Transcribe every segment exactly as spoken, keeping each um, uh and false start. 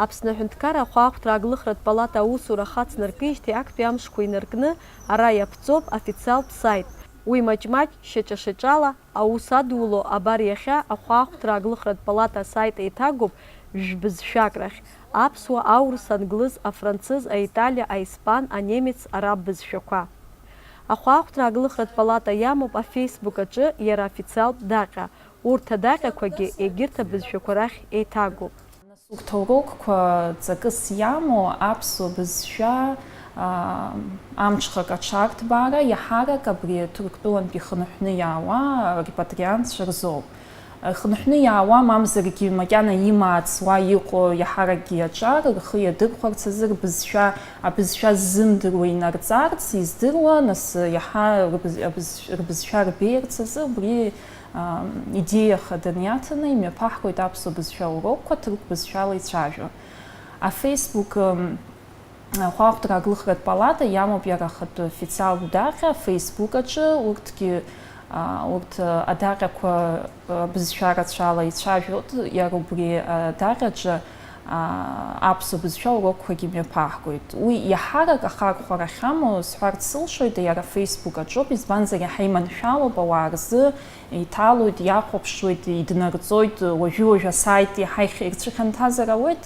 Аԥсны Аҳәынҭқарра ахәаахәҭра аглыхратә палата аусура ахацнаркижьҭеи актәи амшқәа инаркны ара иаԥҵоуп официалтә сайт. Уи маҷ-маҷ, шьаҿа-шьаҿала аус адуло, абар иахьа ахәаахәҭра аглыхратә палата асайт еиҭагоуп жәбызшәак рахь, аԥсуа, аурыс, англыз, афранцыз, аиталиа, аиспан, анемец, араб бызшәақәа. Ахәаахәҭра аглыхратә палата иамоуп афейсбук аҿы иара официалтә даҟьа. Урҭ адаҟьақәагьы егьырҭ абызшәақәа рахь еиҭагоуп. Урҭ аурокқәа ҵакыс иамоу аԥсуа бызшәа, аа, амҽхак аҽарҭбаара, иаҳарак абри Ҭырқәтәылантә ихынҳәны иаауа репатриантцәа рзоуп. Ихынҳәны иаауа, мамзаргьы макьана имаац уа иҟоу иаҳаракгьы иаҿар, рхы иадырхәарц азы рбызшәа, абызшәа ззымдыруа инарҵарц, издыруа, нас иаҳа рбыз-, абыз-, рбызшәа рбеиарц азы убри аа, идеиа хаданы иаҭаны имҩаԥаҳгоит аԥсуа бызшәа урокқәа ҭырқә бызшәала ицәажәо. Афейсбук, м, ахәаахәҭра аглыхратә палата иамоуп иара ахатәы официалтә даҟьа афейсбук аҿы, урҭгьы, аа, урҭ, а, адаҟьақәа, а, бызшәа рацәала ицәажәоит, иара убри адаҟьаҿы, аа, аԥсуа бызшәа урокқәагьы мҩаԥаҳгоит. Уи иаҳарак ахархәара ахьамоу сҳәарц сылшоит, иара афейсбук аҿоуп, избанзар иаҳа иманшәалоуп ауаа рзы, Еиҭалоит, иахәаԥшуеит, иднарҵоит, уажәы-уажәы асайт иаҳа ирцәыхьанҭазар ауеит,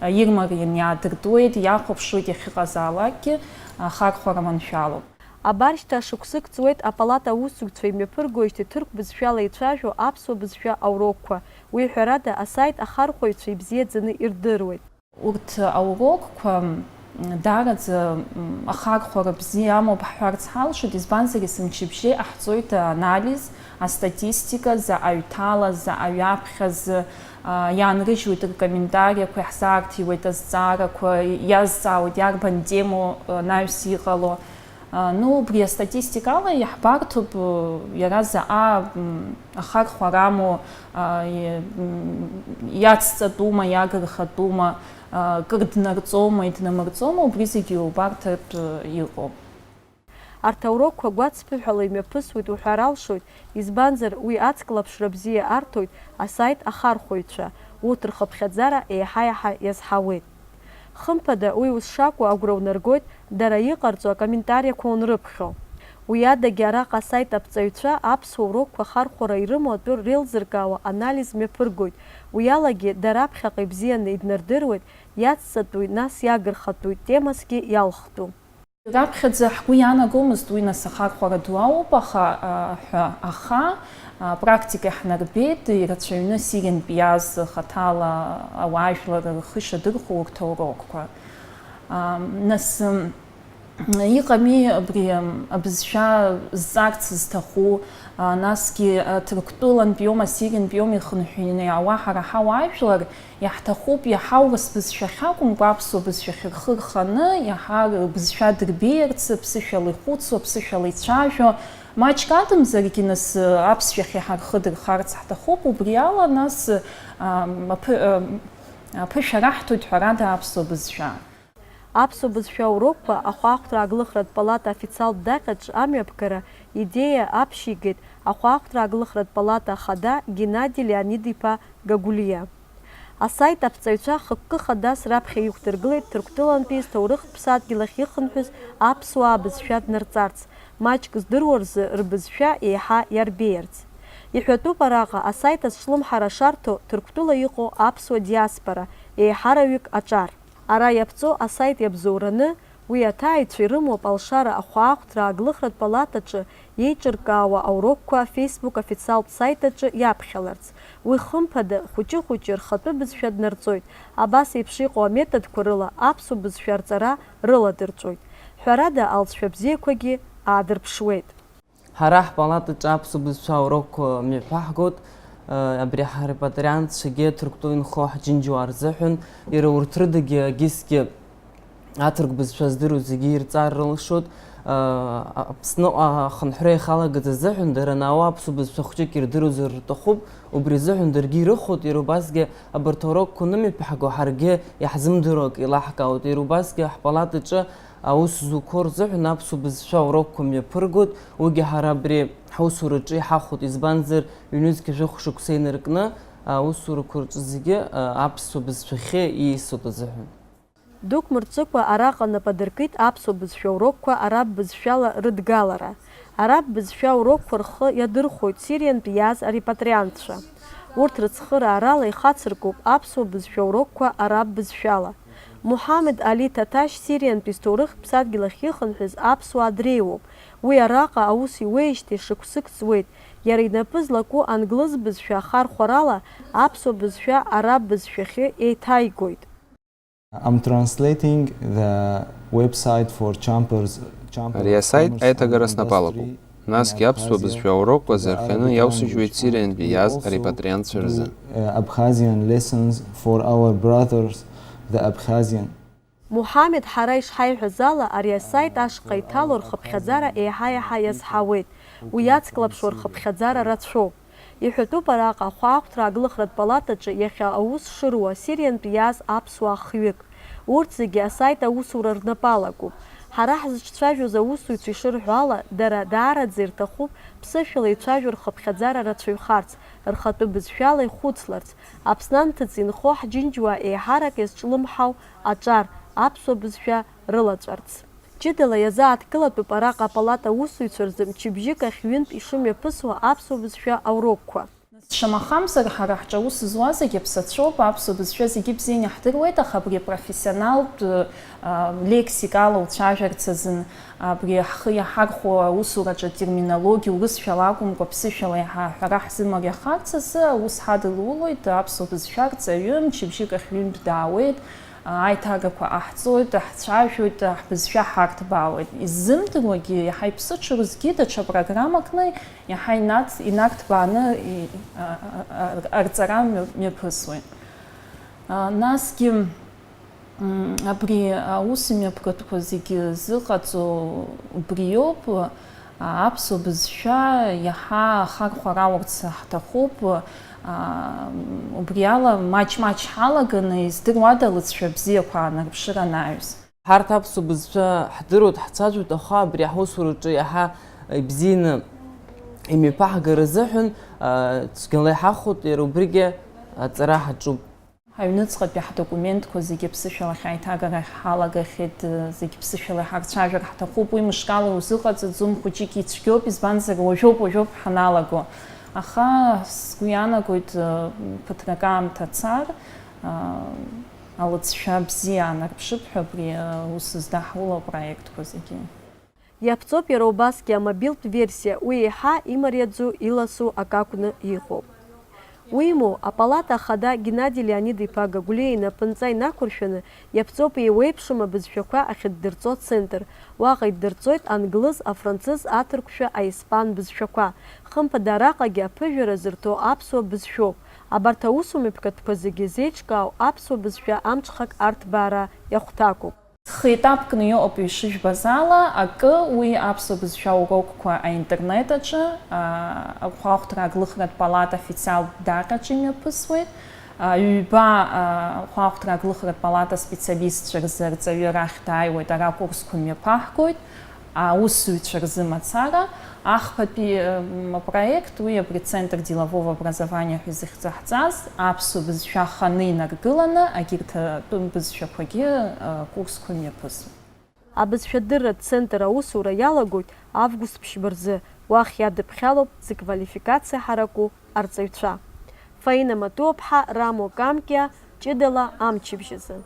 ирмариан иаадыртуеит, иахәаԥшуеит иахьыҟазаалакгьы, ахархәара маншәалоуп. Абар шьҭа шықәсык ҵуеит апалата аусзуҩцәа имҩаԥыргоижьҭеи ҭырқә бызшәала ицәажәо аԥсуа бызшәа аурокқәа. Уи, ҳәарада, асайт ахархәаҩцәа ибзиаӡаны ирдыруеит. Урҭ аурокқәа, м, даараӡа, м, ахархәара бзиа амоуп ҳҳәарц ҳалшоит, избанзар, есымчыбжьа иҟаҳҵоит анализ, астатистика, заҟаҩ ҭала, заҟаҩ аԥхьаз, а, иаанрыжьуеит ркомментариақәа, иаҳзаарҭиуеит азҵаарақәа, иазҵаауеит иарбан темоу, а, анаҩс иҟало. А, ну, убри астатистикала иаҳбарҭоуп, э, иара заҟа, м, ахархәара амоу, а, и-, м, иацҵатәума, иагырхатәума, а, кыр днарҵоума, иднамырҵоума, убри зегьы иубарҭартә, э, иҟоуп. Арҭ аурокқәа гәацԥыҳәала имҩаԥысуеит уҳәар алшоит, избанзар, уи ацклаԥшра бзиа арҭоит асайт ахархәаҩцәа, урҭ рхыԥхьаӡара еиҳа-еиҳа иазҳауеит. Хымԥада, уи ус шакәу агәра унаргоит, дара иҟарҵо акомментариақәа унрыԥхьо. Уи адагьы араҟа асайт аԥҵаҩцәа аԥсуа урокқәа ахархәара ирымоу атәы реилзыркаауа анализ мҩаԥыргоит, уи алагьы дара аԥхьаҟа ибзианы иднардыруеит, иацҵатәуи, нас иагырхатәуи темасгьы иалхтәу. Раԥхьаӡа ҳгәы иаанагомызт уи нас ахархәара ду ауп, аха, а, ҳәа, аха, а, практика иаҳнарбеит, ирацәаҩны Сириантә иааз хаҭала ауаажәлар рхы ишадырхәо урҭ аурокқәа. А, нас, м, иҟами абри, м, абызшәа зҵарц зҭаху, а, насгьы, а, Ҭырқәтәылантәиома, Сириантәиома ихынҳәны иаауа ҳара ҳауаажәлар, Иаҳҭахуп иаҳа урыс бызшәахь акәымкәа, аԥсуа бызшәахь рхы рханы, иаҳа рбызшәа дырбеиарц, ԥсышәала ихәыцуа, ԥсышәала ицәажәо. Маҷк адамзаргьы, нас, аԥсшәахь иаҳа рхы дырхарц ҳҭахуп, убри ала, нас, ам, аԥы-, ам, аԥышәа раҳҭоит, ҳәарада, аԥсуа бызшәа. Аԥсуа бызшәа аурокқәа ахәаахәҭра аглыхратә палата официалтә даҟьаҿ амҩаԥгара идеиа аԥшьигеит ахәаахәҭра аглыхратә палата ахада Геннади Леонид-иԥа Гагәлиа. Асайт аԥҵаҩцәа хықәкы хадас раԥхьа иқәдыргылеит Ҭырқәтәылантәи зҭоурыхтә ԥсадгьыл ахь ихынҳәыз аԥсуаа бызшәа днарҵарц, маҷк здыруа рзы рбызшәа еиҳа иарбеиарц. Иҳәатәуп араҟа асайт азҿлымҳара шарҭо Ҭырқәтәыла иҟоу аԥсуа диаспора еиҳараҩык аҿар. Ара иаԥҵоу асайт иабзоураны, уи аҭааҩцәа ирымоуп алшара ахәаахәҭра аглыхратә палатаҿы еиҿыркаауа аурокқәа Facebook афициалтә сайт аҿы иаԥхьаларц. Уи хымԥада, хәыҷы-хәыҷы рхатәы бызшәа днарҵоит, абас еиԥш иҟоу аметодқәа рыла аԥсуа бызшәа рҵара рыладырҵәоит. Ҳәарада, алҵшәа бзиақәагьы аадырԥшуеит. Ҳара ҳпалатаҿы аԥсуа бызшәа аурокқәа мҩаԥаҳгоит, э, абри ҳрепатриантцәагьы Ҭырқәтәыла инхо ҳџьынџьуаа рзыҳәан, иара урҭ рыдагьы агьысгьы аҭырқә бызшәа здыруа зегьы ирҵар рылшоит, э, Аԥсныҟа ахынҳәра иахалагаз азыҳәан, дара наауа аԥсуа бызшәа хәҷык ирдыруазар рҭахуп, убри азыҳәан даргьы ирыхәоит, иара убасгьы абарҭ аурокқәа анымҩаԥаҳго ҳаргьы иаҳзымдыруа акы еилаҳкаауеит, иара убасгьы ҳпалатаҿы Аус зуқәоу рзыҳәан аԥсуа бызшәа аурокқәа мҩаԥыргоит, уигьы ҳара абри ҳусураҿы иҳахәоит, избанзар, ҩнызқь жәохә шықәса инаркны, Аусурақәа рҿы зегьы аԥсуа бызшәахьы ииасуеит азыҳәан. Дук мырҵыкәа араҟа нап адыркит аԥсуа бызшәа урокқәа араб бызшәала рыдгалара. Араб бызшәа урокқәа рхы иадырхәоит Сириантәи иааз арепатриантцәа. Урҭ рыцхыраарала ихацыркуп аԥсуа бызшәа урокқәа араб бызшәала. Муҳамед Али Ҭаҭашь Сириантәи зҭоурыхтә ԥсадгьыл ахь ихынҳәыз аԥсуаа дреиуоуп. Уи араҟа аус иуеижьҭеи шықәсык ҵуеит. Иара инапы злаку англыз бызшәа ахархәарала аԥсуа бызшәа араб бызшәахьы еиҭаигоит. I'm translating the website for Champers. Champers- Ари асайт Commerce аиҭагара and снапалакуп. Industry Насгьы in аԥсуа Abkhazia бызшәа аурокқәа with the зырхианы Arabic иаусыжьуеит language, Сириантәи and we иааз also арепатриантцәа do, рзы. Uh, Abkhazian lessons for our brothers, the Abkhazian. Муҳамед, ҳара ишҳаиҳәаз ала, ари асайт ашҟа иҭало рхыԥхьаӡара еиҳа-еиҳа иазҳауеит. Уи иацклаԥшуа рхыԥхьаӡара рацәоуп. Иҳәатәуп араҟа ахәаахәҭра аглыхратә палатаҿы иахьа аус шыруа Сириантәи иааз аԥсуаа хҩык. Урҭ зегьы асайт аусура рнапы алакуп. Ҳара ҳзыҿцәажәоз аусзуҩцәа ишырҳәо ала, дара даараӡа ирҭахуп ԥсышәала ицәажәо рхыԥхьаӡара рацәаҩхарц, рхатәы бызшәала ихәыцларц, Аԥсны анҭыҵ инхо ҳџьынџьуаа еиҳарак иазҿлымҳау аҿар, аԥсуа бызшәа рылаҵәарц. Ҷыдала иазааҭгылатәуп араҟа апалата аусзуҩцәа рзы мчыбжьык ахь ҩынтә ишымҩаԥысуа аԥсуа бызшәа аурокқәа. Шамахамзар, ҳара ҳҿы аус зуа зегьы аԥсацәоуп, аԥсуа бызшәа зегьы бзианы иаҳдыруеит, аха абри апрофессионалтә, а, лексикала уцәажәарц азын, абри ҳхы иаҳархәо аусураҿы атерминологиа урысшәала акәымкәа, ԥсышәала иаҳа аҳәара ҳзымариахарц азы аус ҳадылулоит, аԥсуа бызшәа арҵаҩы мчыбжьык ахь ҩынтә даауеит, аиҭагақәа ҟаҳҵоит, ҳцәажәоит, ҳбызшәа ҳарҭбаауеит. Иззымдыруагьы, иаҳа иԥсыҽу рзгьы даҽа программакны иаҳа инаҵ-, инарҭбааны и-, а-, а-, а-, арҵара мҩа-, мҩаԥысуеит. А, насгьы, м, абри аусмҩаԥгатәқәа зегьы зыҟаҵо убриоуп. Аԥсуа бызшәа иаҳа ахархәара аурц ҳҭахуп. Убри ала, маҷ-маҷ ҳалаганы, издыруада лыҵшәа бзиақәа аанарԥшыр анаҩс? Ҳарҭ аԥсуа бызшәа ҳдыруеит, ҳцәажәоит, аха абри ҳусураҿы иаҳа ибзианы имҩаԥаҳгара азыҳәан, цәгьала иҳахәоит, иара убригьы аҵара ҳаҿуп. Аҩныҵҟатәи ҳдокументқәа зегьы аԥсышәала ахь аиҭагарахь ҳалагахьеит, зегь ԥсышәала иҳарцәажәар ҳҭахуп, уи мышкала иузыҟаҵаӡом, хәыҷык ицәгьоуп, избанзар, уажәоуп, уажәоуп ҳаналаго. Аха сгәы иаанагоит, ԥыҭрак аамҭа цар, алыҵшәа бзиа аанарԥшып ҳәа абри аус здаҳуло апроектқәа зегьы. Иаԥҵоуп иара убасгьы амобилтә версиа, уи еиҳа имариаӡоу, иласу акы акәны иҟоуп. Уимоу, апалата ахада Геннади Леонид-иԥа Гагәлиа инапынҵа инақәыршәаны иаԥҵоуп еиуеиԥшым абызшәақәа ахьыддырҵо ацентр. Уаҟа иддырҵоит англыз, афранцыз, аҭырқәшәа, аиспан бызшәақәа. Хымԥада, араҟагьы аԥыжәара зырҭо аԥсуа бызшәоуп. Абарҭ аусумҩаԥгатәқәа зегьы зеиҿкаау аԥсуа бызшәа амҽхак арҭбаара иахәҭакуп. Хеетапкны иҟоуп, ишыжәбаз ала, акы уи аԥсуа бызшәа урокқәа аинтернет аҿы, ахәаахәҭра аглыхратә палата официалтә даҟьаҿ имҩаԥысуеит, ҩба ахәаахәҭра аглыхратә палата специалистцәа рзы арҵаҩы арахь дааиуеит, ара акурсқәа мҩаԥаҳгоит, аусзуҩцәа рзы мацара. Ахԥатәи апроект, уи абри Центр делового образования ҳәа изыхьӡаҳҵаз, аԥсуа бызшәа аханы инаргыланы, агьырҭ атәым бызшәақәагьы акурсқәа мҩаԥысуеит. Абызшәадырратә центр аусура иалагоит август ԥшьба рзы, уахь иадыԥхьалоуп зыквалификациа ҳараку арҵаҩцәа. Фаина Матуаԥҳа, Рамо Камкиа, ҷыдала амчыбжь азы.